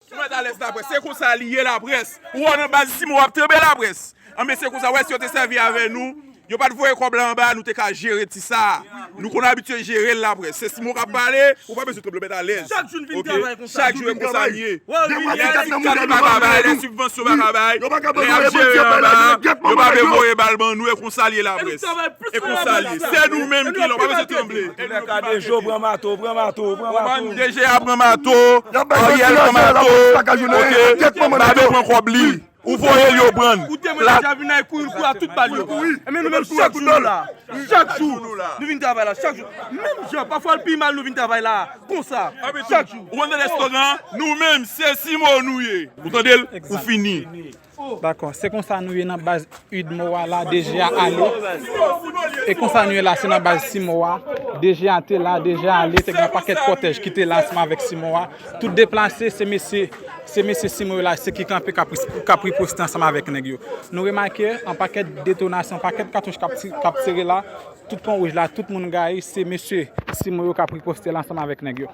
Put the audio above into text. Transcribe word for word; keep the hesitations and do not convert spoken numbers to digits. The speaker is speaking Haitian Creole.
Ou mèt alèz laprès, se konsa li ye laprès. Ou wè nan baz Simo w ap tranble laprès. Anben se konsa, wè si yo te sèvi avè nou, yo pa t voye kòb la anba, nou te ka jere ti sa. Nou konn abitye jere l laprès. Se Simo k ap pale, ou pa bezwen tranble, mèt alèz. Chak jou n vin travay konsa. Chak jou e konsa n ye. Lè ti kat pa ka bay, lè sibvansyon pa ka bay, lè y ap jere anba, yo pa vle voye bal ban nou, e konsa l ye laprès. E konsa l ye. Se nou menm ki la, ou pa bezwen tranble. Antouka, D G pran mato, pran mato, pran mato. D G a pran mato, Ariel pran mato, oke, Babe pran kòb li. Ou voye l, yo pran l. Ou temwen deja vin ay kouri, l kouri a tout bal yo. Enben nou menm chak jou nou la. Chak jou nou vin travay la, chak jou. Menm jan, pafwa l pi mal nou vin travay la. Konsa, chak jou. Ou konn nan restoran, nou menm, se Simo nou ye. Ou tande l? Ou fini. Dakò, se konsa nou ye nan baz Udmo a la, D G a ale. E konsa nou ye la, se nan baz Simo a. D G a te la, D G a ale, te gen yon pakèt kòtèj ki te la ansanm avèk Simo a. Tout deplase, se mesye, se mesye Simo yo la, se ki kanpe k ap, k ap riposte ansanm avèk nèg yo. Nou remake, yon pakèt detonasyon, yon pakèt katouch k ap ti-, k ap tire la, tout Pon Wouj la, tout moun gaye, se mesye Simo yo k ap riposte la ansanm avèk nèg yo.